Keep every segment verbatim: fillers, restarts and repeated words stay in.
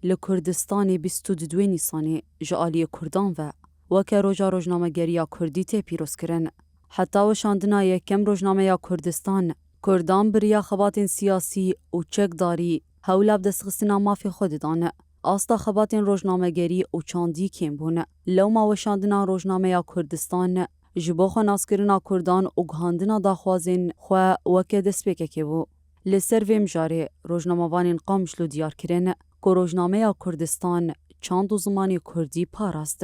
li Kurdistanê bîst û duduê Nîsanê ji aliyê Kurdan ve weke Roja Rojnamegeriya Kurdî tê pîrozkirin. Heta weşandina yekem Rojnameya Kurdistan, Kurdan bi riya xebatên siyasî û çekdarî hewla bi destxistina mafê xwe didan. Asta xebatên rojnamegerî û çandî kêm bûn. Lewma weşandina Rojnameya Kurdistan ji bo xwenaskirina Kurdan û gihandina daxwazên xwe weke destpêkekê bû. Li ser vê mijarê rojnamevanên Qamişlo diyar kirin ku Rojnameya Kurdistan çand û zimanê Kurdî parast.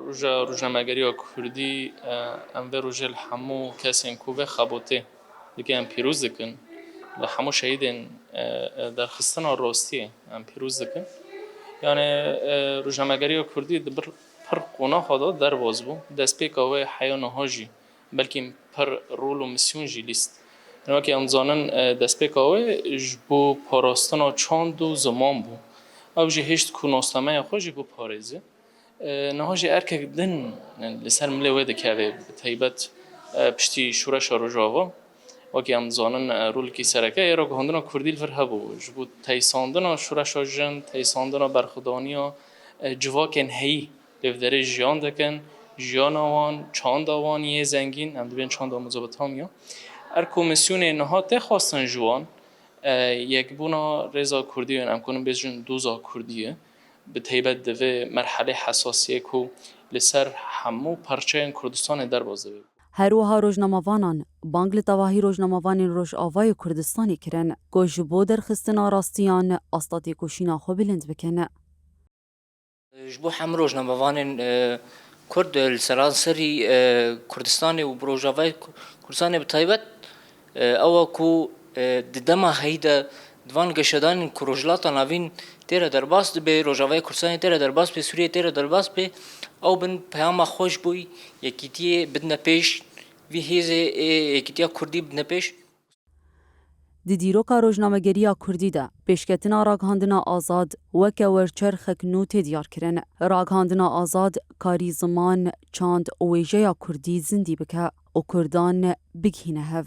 Roja rojnamegeriya Kurdî, e, em vê rojê li hemû kesên ku vê xebotê dike em pîroz dikin. Li hemû şehîdên, e, e, derxistina rastiyê em pîroz dikin. Yani, e, rojnamegeriya Kurdî di bir pir qonaxa de derbas bû. Destpêka wê heya niha jî belkî pir rol û misyon jî lîst. Yani wekî em dizanin, e, destpêka wê ji bo parastina çand û ziman bû. Ew jî hêşt ku nasnameya xwe jî biparêze. E, niha jî erkek din li ser milê wê dikeve, bi taybet, e, piştî Şoreşa Rojava. Wekî em dizanin, e, rolekî sereke yê ragihandina Kurdî li vir hebû. Ji bo teysandina şoreşa jin, teysandina berxwedaniya, e, civakên heyî lê bi derê jiyan dikin, jiyana wan, çanda wan yê zengîn, em dibên çanda Mezopotamya. Er ku misyonê niha tê xwestin ji wan, e, yekbûna rêza Kurdî, em karin bêjin doza Kurdî ye. Bi taybet di vê merhelê hesasiyê ku li ser hemû parçeyên Kurdistanê derbas dibe. Her wiha rojnamevanan bang li tevahî rojnamevanên Rojavayê Kurdistanê kirin ku ji bo derxistina rastiyan asta têkoşîna xwe bilind bikin. Ji bo hemû rojnamevanên, e, Kurd, e, li seranserî, e, Kurdistanê û bi Rojavayê Ku-, Kurdistanê bi taybet, e, ew e ku, e, di dema heyî de di van geşedanên ku Rojhilata Navîn tê re derbas dibe, Rojavayê Kurdistanê tê re derbas be, Sûriyê tê re derbas be, ew bin peyama xwe ji bo yekîtiyê bidine pêş, vî hêzê ê yekîtiya Kurdî bidine pêş. Di dîroka rojnamegeriya Kurdî de pêşketina ragihandina azad weke werçerxek nû tê diyarkirin. Ragihandina azad karî ziman, çand û wêjeya Kurdî zindî bike û Kurdan bigihîne hev.